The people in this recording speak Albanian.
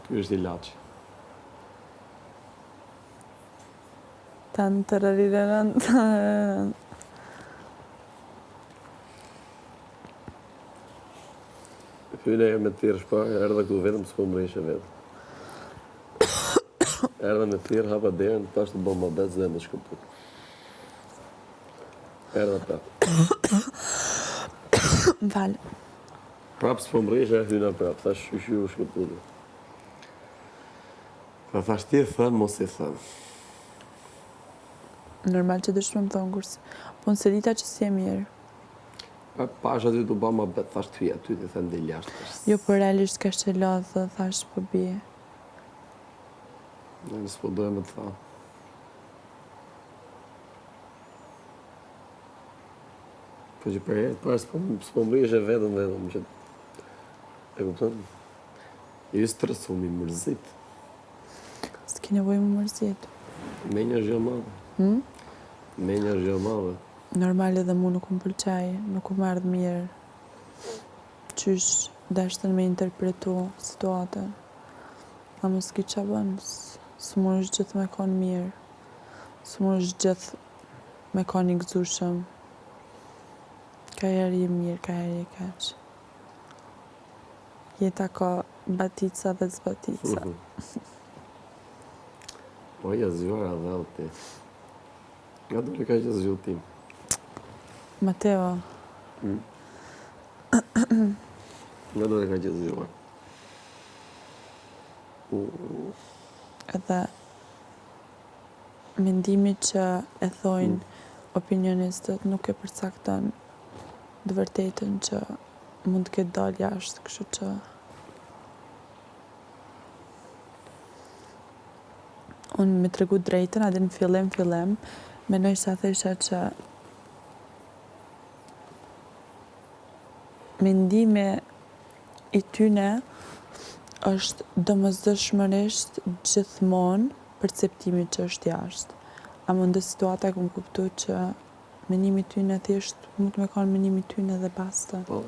Ky është ilaçi. Tan tarariraran tarariraran. Hyna e me thirrë shpa, erdha këtu vetëm s'po mrrishe vetë. Erdha me thirrë, hapa derën, tash të bëm muhabet dhe më shkëput. Erdha prapë. Më fal. Prapë s'po mrrishe, hyna prapë, thash shyqyr u shkëputë. Ta thash ti e thënë, mos i thënë. Normal që dëshme më thonë, kurse... Po unë s'e dita që s'je mirë. Pa pash aty të ba muhabet, thash të hyj aty, të them del jashtë. Thash. Jo, po realisht ka që lodhë, thash po bie. Në s'po doja me të thanë. Po që për herë të parë s'po s'po mrrishe vetëm vetëm që e kupton? I stresu, i mërzit. S'ki nevojë me mërzit. Me një gjë madhe. Hmm? Me një gjë madhe. Normal edhe mu nuk më pëlqej, nuk më erdh mirë. Qysh deshtën me interpretu situatën. Ama s'ki qa bën, s'munësh gjithë me konë mirë. S'munësh gjithë me konë i gëzushëm. Ka herë je mirë, ka herë je keq. Jeta ka batica dhe zbatica. Po je zgjuar edhe ti. Nga dole kaq e zgjuar ti? Mateo. Hmm? Nga dole kaq e zgjuar? Edhe mendimi që e thojnë mm. opinionistët nuk e përcakton të vërtetën që mund të ketë dalë jashtë, kështu që unë me tregu drejtën, atë në fillim, fillim, menoj sa thesha që mendimi i tyne është domosdoshmërisht gjithmonë perceptimi që është jashtë. Ama në situata e kom kuptu që mendimi i tyne thjesht mund të me kanë mendimi i tyne dhe basta. Po.